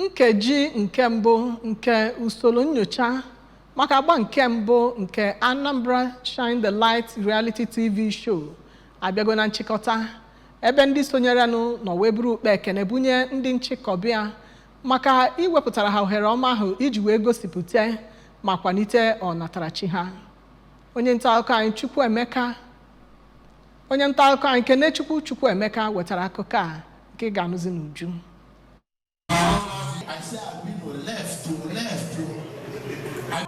Nkeji nke mbụ nke usoro nyocha maka agba nke mbụ nke Anambra Shine the Light Reality TV Show abịago na nchịkọta, ebe ndị sonyerenụ nọ wee buru ukpe ekene bunye ndị nchịkọba maka iwepụtara ha ohere ọma ahụ iji wee gosipụta ma kwalite ọnatarachi ha. Onye nta akụkọ anyị Chukwuemeka, onye nta akụkọ anyị Kenechukwu Chukwuemeka wetara akụkọ a nke ị ga-anụzi n'uju. I say Albino left to left to.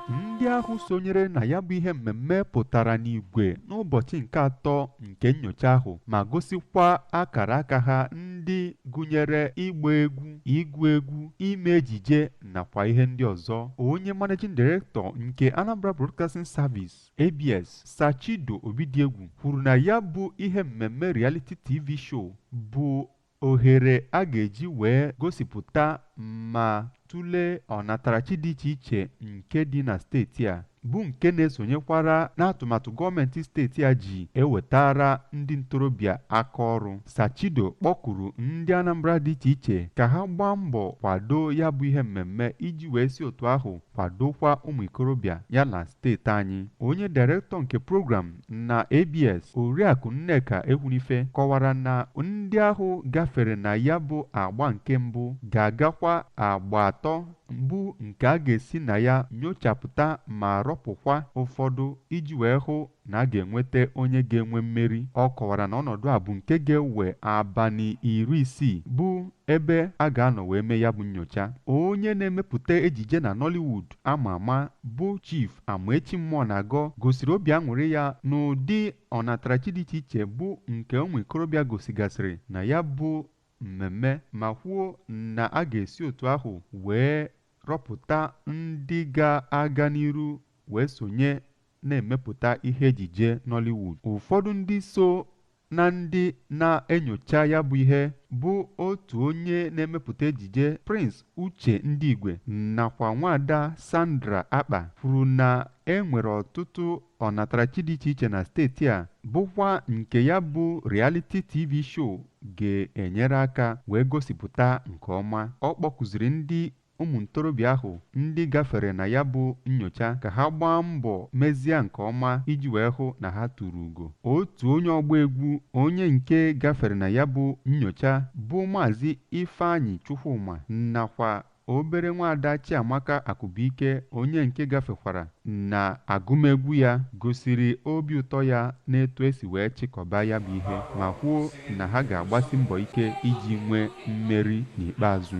Ndị ahụ sonyere na ya bụ ihe mmemme pụtara n'igwe n'ụbọchị nke atọ nke nyocha ahụ ma gosikwa akara aka ha ndị gụnyere ịgba egwu, ịgụ egwu, ime ejije nakwa ihe ndị ọzọ. Onye Managing Director nke Anambra Broadcasting Service, ABS, Sachido Obidiegwu kwuru na ya bụ ihe mmemme reality TV show bụ ohere a ga-eji wee gosipụta ma tụlee ọnatarachi dị iche iche nke dị na steeti a, bụ nke na-esonyekwara n'atụmatụ gọọmenti steeti a ji ewetara ndị ntorobịa aka ọrụ. Sachido kpọkuru ndị Anambra dị iche iche ka ha gbaa mbọ kwado ya bụ ihe mmemme iji wee si otu ahụ kwadokwa ụmụ ikorobịa ya na steeti anyị. Onye director nke program na ABS, Oriakụ Nneka Ekwunife, kọwara na ndị ahụ gafere na ya bụ agba nke mbụ ga-agakwa agba atọ mbụ nke a ga-esi na ya nyochapụta ma rọpụkwa ụfọdụ iji wee hụ na a ga-enweta onye ga-enwe mmeri. Ọ kọwara na ọnọdụ a bụ nke ga-ewe abalị 60 bụ ebe a ga-anọ wee mee ya bụ nyocha. Onye na-emepụta ejije na Nollywood ama ama bụ Chief Amaechi Mmụọnagọ gosiri obi aṅụrị ya n'ụdị ọnatarachi dị iche iche bụ nke ụmụ ikorobịa gosigasịrị na ya bụ mmemme ma kwuo na a ga-esi otu ahụ wee rọpụta ndị ga-aga n'iru wee sonye na-emepụta ihe ejije Nollywood. Ụfọdụ ndị so na ndị na-enyocha ya bụ ihe bụ otu onye na-emepụta ejije, Prince Uche Ndigwe, nakwa nwaada Sandra Akpa, kwuru na e nwere ọtụtụ ọnatarachi dị iche iche na steeti a, bụkwa nke ya bụ reality TV show ga-enyere aka wee gosipụta nke ọma. Ọ kpọkụziri ndị ụmụ ntorobịa ahụ ndị gafere na ya bụ nyocha ka ha gbaa mbọ mezie nke ọma iji wee hụ na ha tụrụ ugo. Otu onye ọgba egwu onye nke gafere na ya bụ nyocha bụ Maazị Ifeanyị Chukwuma nakwa obere nwaada Chiamaka Akụbụike, onye nke gafekwara na agụmegwu ya, gosiri obi ụtọ ya n'etu esi wee chịkọba ya bụ ihe ma kwuo na ha ga-agbasi mbọ ike iji nwee mmeri n'ikpeazụ.